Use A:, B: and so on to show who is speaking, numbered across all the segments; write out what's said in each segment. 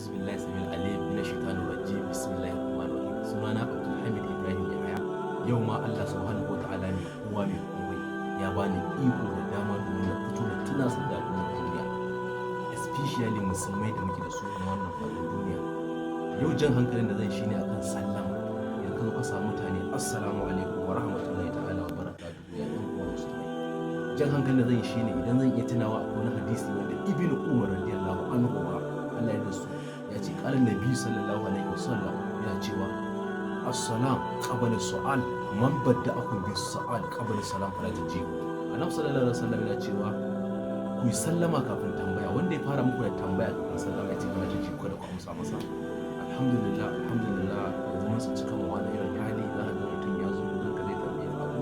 A: A'udhu billahi samil alim minash shaitanir rajim. Bismillahir rahmanir rahim. Sunana Abdulhamid Ibrahim Yahaya. Yau ma Allah subhanahu wataala mai kowa mai komai ya bani iko da dama domin na fito na tunasar da al'ummar duniya, especially musulmai da muke da su na wannan faɗin duniya. Yau jan hankalin da zan shine akan sallama. Idan ka zo ka samu mutane, "Assalamu alaikum wa rahmatullahi ta'ala wa barakatuhu, ya ɗan uwa musulmai." Jan hankalin da zan yi shine, idan zan iya tunawa, akwai wani hadisi wanda Ibn Umar radiyallahu anhu ma, Allah ya da su, ya ce qala nabi sallallahu alaihi wasallam, yana cewa, "Assalam qabla su'al, man badda'akum bis su'al qabla salam fala tujibu." Annabi sallallahu alaihi wasallam yana cewa ku yi sallama kafin tambaya. Wanda ya fara muku da tambaya kafin sallama, ya ce, fala tujibu, kada ku amsa masa. Alhamdulillah, alhamdulillah, yanzu mun tsinci kanmu wani irin hali. Za ka ga mutum ya zo wajen ka zai tambaye ka abu,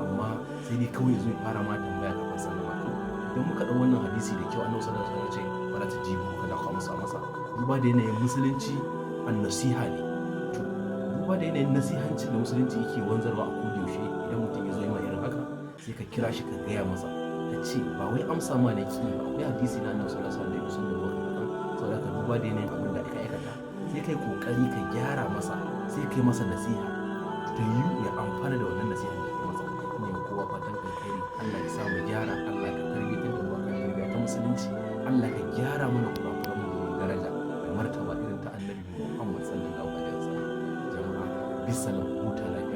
A: amma sai dai kawai ya zo ya fara ma tambaya kafin sallama. To, idan muka ɗau wannan hadisi da kyau, annabi sallallahu alaihi wasallam ya ce fala tujibu, kada ku amsa masa. Duba da yanayin musulunci an nasiha ne. To, duba da yanayin nasihancin da musulunci yake wanzarwa a kodayaushe, idan mutum ya zo yi ma irin haka, sai ka kira shi ka gaya masa, ka ce ba wai amsa ma na ki ba, akwai hadisi na annabi sallallahu alaihi wasallam da ya da hakan. Saboda ka duba da yanayin abin da aka aikata, sai kai kokari ka gyara masa, sai kai masa nasiha ta yiwu ya amfana da wannan nasiha da kai masa. Ne kowa fatan alkhairi. Allah ya sa mu gyara. Allah ka tarbiyyantar da mu akan tarbiyya ta musulunci. Allah ka gyara mana kurakuran mu domin daraja da martaba irin ta Annabi Muhammad sallallahu alaihi wasallam. Jama'a, bisalam, huta lafiya.